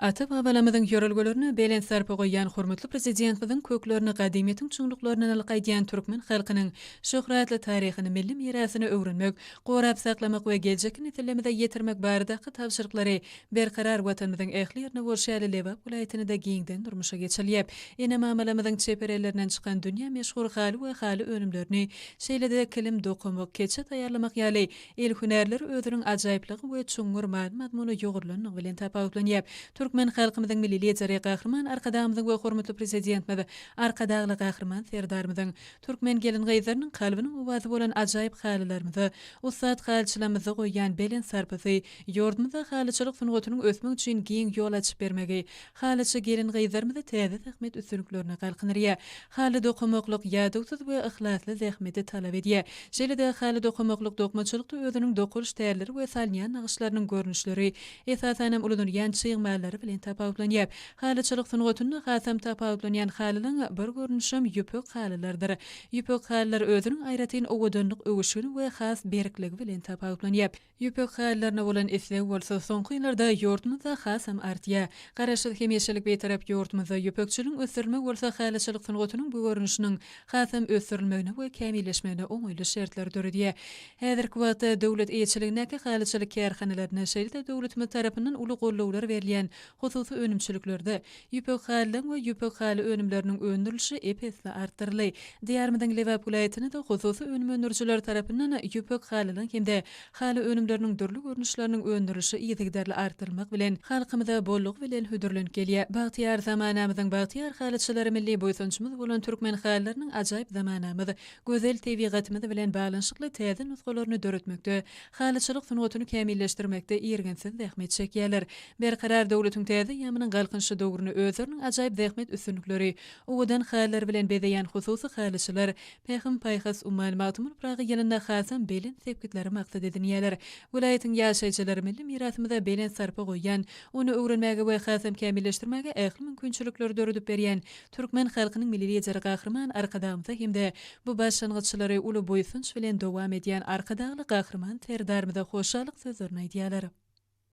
Ata-babalarymyzyň ýörelgelerine belent sarpa goýýan hormatly Prezidentimiziň köklerini gadymyýetiň çuňluklaryndan alyp gaýdýan türkmen halkynyň şöhratly taryhyny, milli mirasyny öwrenmek, gorap saklamak we geljekki nesillerimize ýetirmek baradaky tabşyryklary Berkarar Watanymyzyň ähli ýerinde bolşy ýaly Lebap welaýatynda-da giňden durmuşa geçirilýär. Ene-mamalarymyzyň çeper ellerinden çykan dünýä meşhur haly we haly önümlerini, şeýle-de kilim dokamak, keçe taýýarlamak ýaly El hünärleri özüniň ajaýyplygy we çuňňur many-mazmuna ýugrulanlygy bilen tapawutlanýar. Türkmen halkymyzyň Milli Lideri Gahryman Arkadagymyzyň we hormatly Prezidentimiz Arkadagly Gahryman Serdarymyzyň türkmen gelin-gyzlarynyň kalbynyň owazy bolan ajaýyp halylarymyza, ussat halyçylarymyza goýýan belent sarpasy ýurdumyzda halyçylyk sungatynyň ösmegi üçin giň ýol açyp bermegi, Halyçy gelin-gyzlarymyzy täze zähmet üstünliklerine galkynyrýar. Haly dokamaklyk ýadawsyz we yhlasly zähmeti talap edýär. Şeýle-de haly dokamaklyk dokmaçylykda özüniň dokalyş tärleri we salynýan nagyşlarynyň görnüşleri, esasanam ulanylýan çig mallary bilen tapawutlanýar. Halyçylyk sungatynda hasam tapawutlanýan halylaryň bir görnüşem ýüpek halylardyr. Ýüpek halylar özüniň aýratyn owadanlyk öwüşgini we has berkligi bilen tapawutlanýar. Ýüpek halylaryna bolan isleg bolsa soňky ýyllarda ýurdumyzda hasam artýar. Garaşsyz hemişelik Bitarap ýurdumyzda ýüpekçiligiň ösdürilmegi bolsa halyçylyk sungatynyň bu görnüşiniň hasam ösdürilmegine we kämilleşmegine oňaýly şertleri döredýär. Häzirki wagtda döwlet eýeçiligindäki halyçylyk kärhanalarynda, şeýle-de döwletimiz tarapyndan uly gollawlar berilýän hususy önümçiliklerde Ýüpek halylaryň we ýüpek haly önümleriniň öndürilişi ep-esli artdyryldy. Diýarymyzyň Lebap welaýatynda-da hususy önüm öndürijiler tarapyndan ýüpek halylaryň hem-de haly önümleriniň dürli görnüşleriniň öndürilişi yzygiderli artdyrylmak bilen, halkymyza bollugy bilen hödürlenip gelýär. Bagtyýar zamanamyzyň bagtyýar halyçylary milli buýsanjymyz bolan türkmen halylarynyň ajaýyp zamanamyz, gözel tebigatymyz bilen baglanyşykly täze nusgalaryny döretmekde, halyçylyk sungatyny kämilleşdirmekde irginsiz zähmet çekýärler. Berkarar döwletiň täze eýýamynyň Galkynyşy döwrüni özleriniň ajaýyp zähmet üstünlikleri, owadan halylary bilen bezeýän hususy halyçylar Pähim-paýhas ummany Magtymguly Pyragy ýylynda hasam belent sepgitleri maksat edinýärler. Welaýatyň ýaşaýjylary milli mirasymyza belent sarpa goýýan, ony öwrenmäge we hasam kämilleşdirmäge ähli mümkinçilikleri döredip berýän türkmen halkynyň Milli Lideri Gahryman Arkadagymyza hem-de bu başlangyçlary uly buýsanç bilen dowam edýän Arkadagly Gahryman Serdarymyza hoşallyk sözlerini aýdýarlar.